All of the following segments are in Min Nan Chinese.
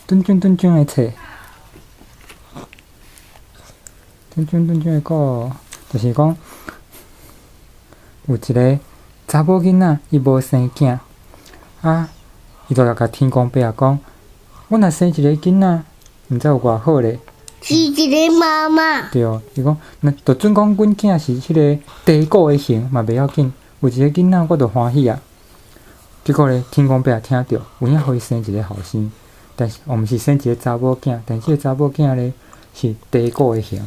頓鐘頓鐘的冊，頓鐘頓鐘的鼓，就是講有一个查某囡仔，伊無生囝，啊，伊就共天公伯仔講，我若生一个囡仔，毋知有偌好咧。是一个媽媽。對，伊講，若就準講阮囝是彼个地果的形嘛袂要緊，有一个囡仔我就歡喜啊。結果咧，天公伯仔聽著，有影予伊生一个後生，但是毋是生一个查某囝，但是這个查某囝咧是地果的形。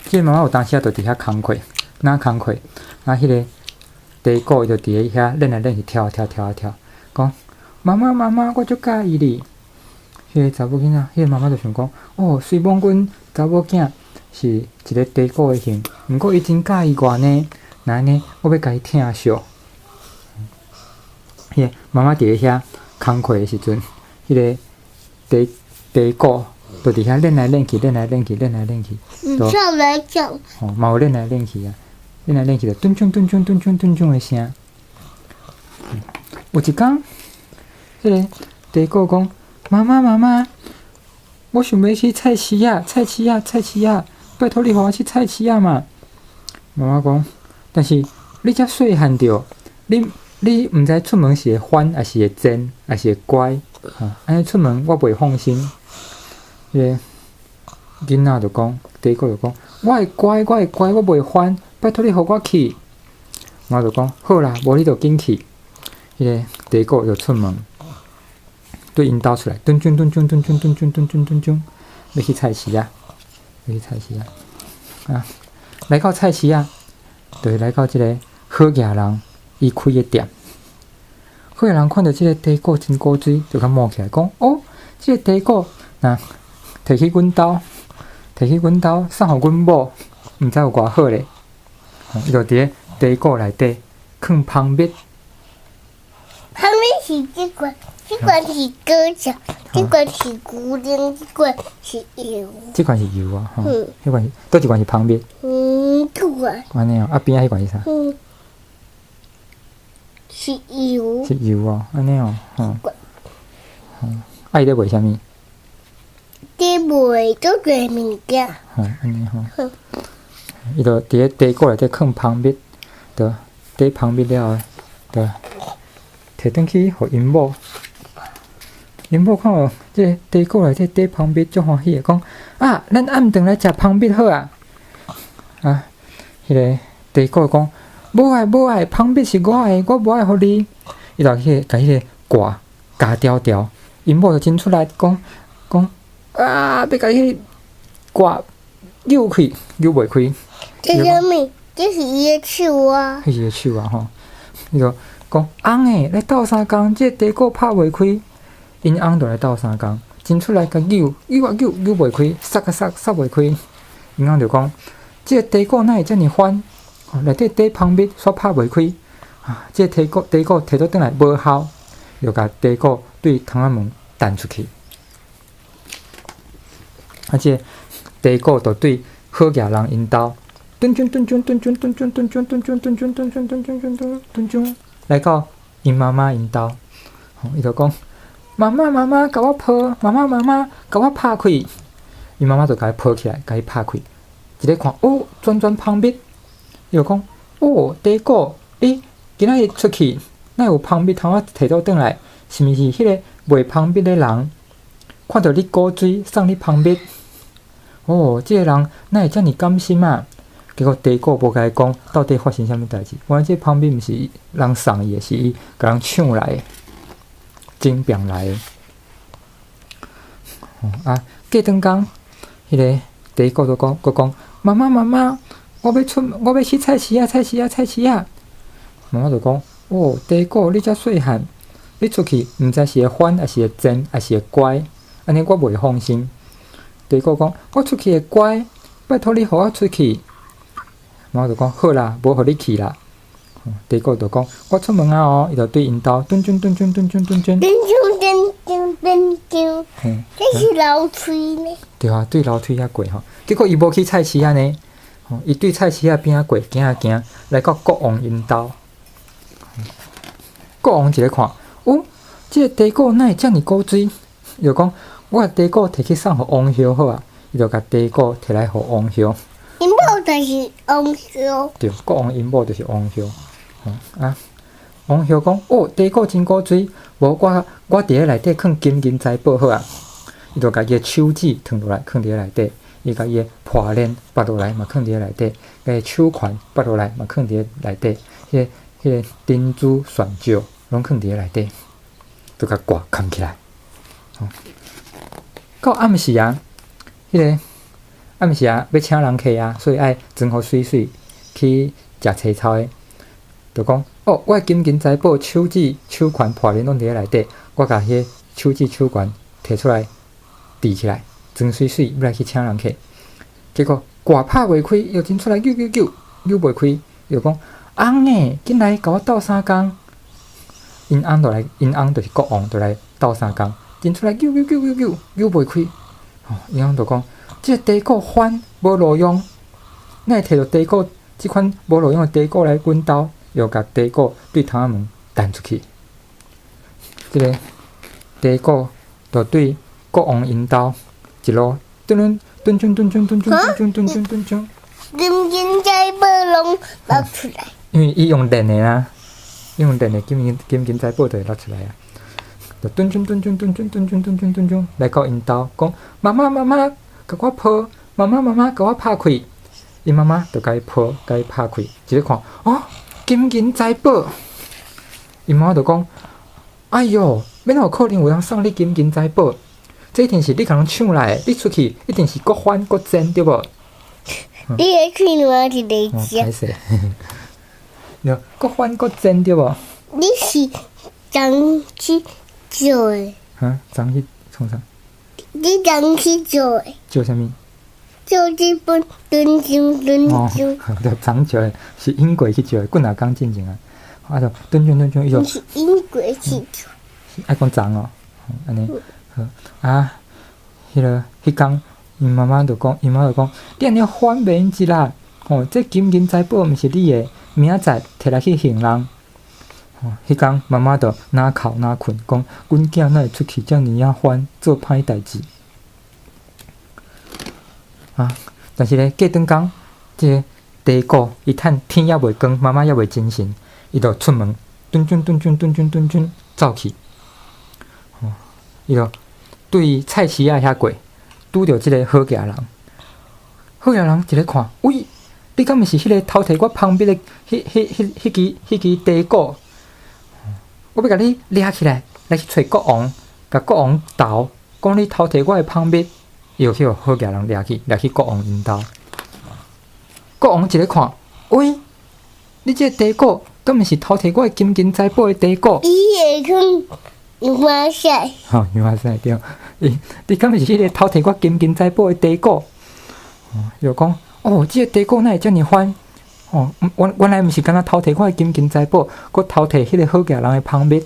這个媽媽有當時仔就佇遐工課，哪工課？啊，彼个地果伊就佇咧遐練來練去，跳啊跳，跳啊跳，講媽媽媽媽，我足佮意你。彼个查某囡仔，彼个媽媽就想講，哦，雖罔阮查某囝是一个地果的形，毋過伊真佮意我呢，若按呢，我欲共伊疼惜。彼个媽媽佇咧遐工課的時陣，彼个地地果就佇遐練來練去，練來練去，練來練去，嗯，跳來跳。吼，嘛有練來練去啊，練來練去就頓鐘頓鐘頓鐘頓鐘的聲。有一工，彼个地果講：媽媽媽媽，我想欲去菜市仔，菜市仔，菜市仔，拜託你予我去菜市仔嘛。媽媽講：但是你遮細漢著，你毋知出門是會翻，抑是會煎，抑是會乖，吼，按呢出門我袂放心。彼个囡仔就講，地果就講：我會乖，我會乖，我袂翻，拜託你予我去。媽就講：好啦，無你就緊去。彼个地果就出門，對𪜶兜出來，頓鐘頓鐘頓鐘頓鐘頓鐘頓鐘，欲去菜市仔，欲去菜市仔。啊，來到菜市仔，就是來到這个好額人伊開的店。好額人看著這个地果真古錐，就共摸起來講：哦，這个地果，若提去阮兜，提去阮兜送予阮某，毋知有偌好咧。伊就佇咧地果內底囥蜂蜜。蜂蜜是這罐，這罐是果醬，這罐是牛奶，這罐是油。這罐是油啊，吼。彼罐是，佗一罐是蜂蜜？嗯，這罐。按呢哦，啊邊仔彼罐是啥？嗯，是油。是油哦，按呢哦，吼。啊，伊咧賣啥物？佇賣足濟物件。吼，按呢吼。伊就佇咧地果內底囥蜂蜜，就佇蜂蜜了後，就提轉去予𪜶某。𪜶某看著這个地果內底佇蜂蜜，足歡喜的，講啊，咱暗頓來食蜂蜜好啊！啊，彼个地果講無愛無愛，蜂蜜是我的，我無愛予你。伊就去共彼个蓋咬牢牢，𪜶某就真出力講講啊，欲共彼个蓋扭開，扭袂開。這啥物？這是伊的手啊！彼是伊的手啊吼！伊就講翁的來鬥相共，這个地果拍袂開。𪜶翁就來鬥相共，真出力共扭，扭啊扭，扭袂開，捒啊捒，捒袂開。𪜶翁就講：這个地果哪會遮爾翻？內底佇蜂蜜煞拍袂開。啊！這个地果地果提倒轉來無效，就共地果對窗仔門彈出去。啊！這个地果就對好額人𪜶兜，頓鐘頓鐘頓鐘頓鐘頓鐘頓鐘頓鐘頓鐘頓鐘頓鐘頓鐘，來到𪜶媽媽𪜶兜，伊就講：媽媽媽媽，共我抱！媽媽媽媽，共我拍開！𪜶媽媽就共伊抱起來，共伊拍開，一咧看，哦，全全蜂蜜！伊就講：哦，地果，你今仔日出去，哪會有蜂蜜通仔提倒轉來？是毋是彼个賣蜂蜜的人看著你古錐，送你蜂蜜？哦，這个人哪會遮爾甘心啊？結果地果無共伊講到底發生啥物代誌。原來這蜂蜜毋是人送伊的，是伊共人搶來的，爭辯來的。啊，過轉工，彼个地果就講，閣講：媽媽媽媽，我欲出，我欲去菜市仔，菜市仔，菜市仔。媽媽就講：哦，地果，你遮細漢，你出去毋知是會翻，抑是會煎，抑是會乖，按呢我袂放心。地果講：我出去會乖，拜託你予我出去。媽媽就講：好啦，無予你去啦。地果就講：我出門啊哦，伊就對𪜶兜頓鐘頓鐘頓鐘頓鐘。頓鐘頓鐘頓鐘，這是樓梯呢。對啊，對樓梯遐過吼，結果伊無去菜市仔呢，吼，伊對菜市仔邊仔過，行啊行，來到國王𪜶兜。國王一咧看，哦，這个茶果哪會遮爾古錐？伊就講，我共茶果提去送予王后好啊。伊就共茶果提來予王后。𪜶某就是王后。對，國王𪜶某就是王后。啊，王后講，哦，茶果真古錐，無我佇咧內底囥金銀財寶好啊。伊就共伊的手指褪落來，囥佇咧內底；伊共伊的破鏈拔落來，嘛囥佇咧內底；共伊手環拔落來，嘛囥佇咧內底。彼個珍珠鑽石攏囥佇咧內底，就共蓋囥起來。到暗時啊，彼個暗時啊，欲請人客啊，所以愛裝予媠媠去食青草的，就講哦，我的金銀財寶、手指、手環、破鏈攏佇咧內底，我共彼個手指、手環提出來，提起來，裝媠媠，欲來去請人客。結果蓋拍袂開，又真出來扭扭扭扭袂開，伊就講翁欸，緊來共我鬥相共。𪜶翁就來，𪜶翁就是國王，就來鬥相共。真出來扭扭扭扭扭扭袂開，吼！𪜶翁就講，這个茶果番無路用，哪會提著茶果這款無路用的茶果來阮兜？又共茶果對窗仔門彈出去。這个茶果就對國王𪜶兜一路轉轉轉轉轉轉轉轉轉轉轉轉。金銀財寶攏落出來。因為伊用練的啊，用練的金銀金銀財寶就會落出來啊。就轉轉轉轉轉轉轉轉轉轉轉來到𪜶兜，講媽媽媽媽，共我抱，媽媽媽媽，共我拍開。𪜶媽媽就共伊抱，共伊拍開，一咧看，哦，金銀財寶。𪜶媽媽就講，哎喲，欲怎有可能有人送你金銀財寶？這一定是你共人搶來的，你出去一定是閣翻閣煎，對無？你的喙瀾一个食。歹勢。對，閣翻閣煎，對無？你是昨去借的？哈，昨去創啥？你昨去借的？借啥物？借這本長章長章。哦，對，昨借的，是英國去借的，幾若工進前啊。啊，就長章長章，伊就。是英國去借。愛講昨哦，按呢好啊。彼个彼工，𪜶媽媽就講，𪜶媽就講，你按呢翻袂用得啦！吼，這金銀財寶毋是你的，明仔載提來去還人。吼，彼工媽媽就哪哭哪睏，講阮囝哪會出去遮爾仔番，做歹代誌。啊！但是咧，過轉工，這個茶果伊趁天猶未光，媽媽猶未精神，伊就出門，轉轉轉轉轉轉轉轉走去。吼，伊就對菜市仔遐過，拄著這个好額人。好額人一咧看，喂，你敢毋是彼个偷提我蜂蜜的彼彼彼彼支彼支茶果？我欲共你掠起來，來去揣國王，共國王投，講你偷提我的蜂蜜，伊就去予好額人掠去，掠去國王𪜶兜。國王一咧看，喂，你這個茶果，敢毋是偷提我的金銀財寶的茶果？伊會囥羊仔屎。吼，羊仔屎對。伊，你敢毋是彼个偷提我金銀財寶的茶果？伊就講，哦，這个茶果哪會遮爾番？哦，原原來毋是干焦偷提我的金銀財寶，閣偷提彼個好額人的蜂蜜。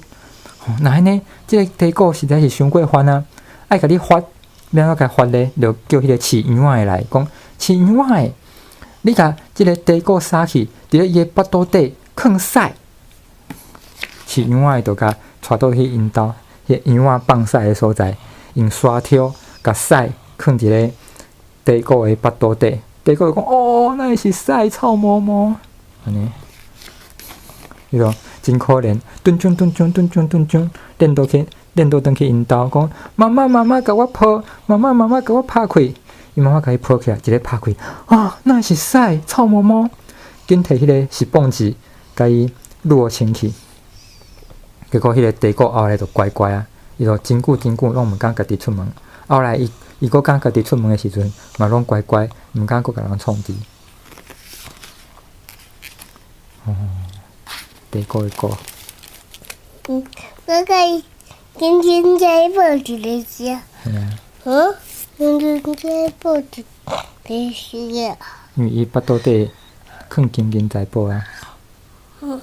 吼，若按呢，這个茶果實在是傷過番啊！愛共你罰，欲按怎共罰咧？就叫彼個飼羊仔的來講，飼羊仔的，你共這个茶果殺去，佇咧伊的腹肚底囥屎。飼羊仔的就共帶倒去𪜶兜，彼个羊仔放屎的所在，用沙挑共屎囥佇咧茶果的腹肚底。茶果就講：哦，哪會是屎臭毛毛？按呢，伊就真可憐，轉轉轉轉轉轉轉轉，練倒去，練倒轉去𪜶兜，講：媽媽媽媽，共我抱，媽媽媽媽，共我拍開。𪜶媽媽共伊抱起來，一个拍開，啊，哪會是屎臭毛毛？緊提彼个濕磅子，共伊擼清氣。結果彼个茶果後來就乖乖啊，伊就真久真久攏毋敢家己出門。後來伊伊閣敢家己出門的時陣，嘛攏乖乖，毋敢閣共人創治。哦，茶果的果。嗯，我共金金財寶一个食。嘿啊。嗯，金金財寶一个食。因為伊腹肚底囥金銀財寶啊。嗯。